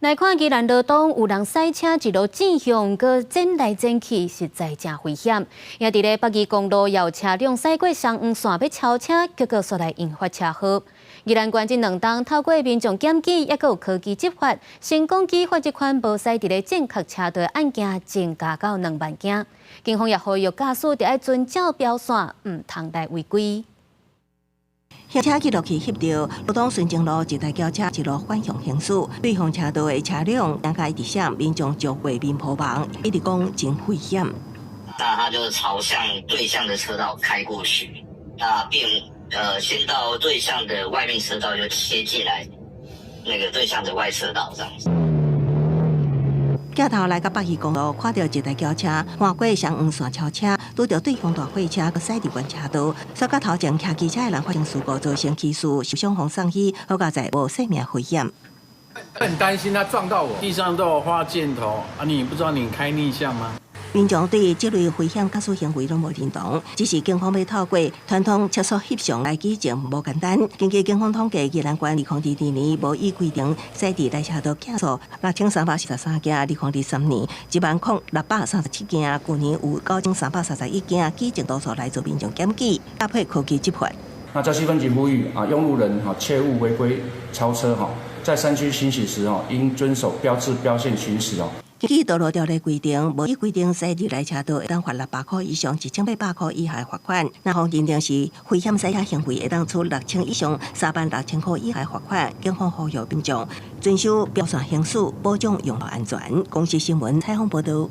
來看宜蘭羅東有人駛車一路轉向，閣轉來轉去，實在誠危險。也佇咧北宜公路有車輛駛過雙黃線欲超車，結果煞來引發車禍。宜蘭縣這兩冬透過民眾檢舉，抑閣有科技執法，成功舉發這款無駛佇咧正確車道的案件增加到2萬件。警方也呼籲駕駛著愛遵照標線，毋通來違規。行車記錄器翕著羅東純正路一台轎車一路反向行駛，對方車道的車輛驚甲一直閃，民眾就畫面破網，一直講真危險。那他就朝向對向的車道開過去，那並先到對向的外面車道，就切進來那個對向的外車道，這樣子。鏡頭來到北宜公路，看著一台轎車橫過雙黃線超車，拄著對方大貨車，閣駛佇原車道，煞佮頭前騎機車的人發生事故，造成起事，受傷予送醫，好佳哉無生命危險。很擔心他撞到我，地上都有畫箭頭啊！你不知道你開逆向嗎？民眾對這類危險駕駛行為攏無認同，只是警方欲透過傳統測速翕相來舉證無簡單。根據警方統計，宜蘭縣2022年無依規定駛佇內車道競速6343件，2023年10,637件，舊年有9331件，舉證多數來自民眾檢舉，搭配科技執法。那礁溪分局呼籲啊，用路人哈切勿違規超車哈，在山區行駛時哦，應遵守標誌標線行駛哦。根據道路條例規定，無依規定駛佇內車道會當罰600箍以上1800箍以下罰款。若予認定是危險駛車行為，會當處6000以上36,000箍以下罰款。警方呼籲民眾遵守標線行駛，保障用路安全。公視新聞採訪報導。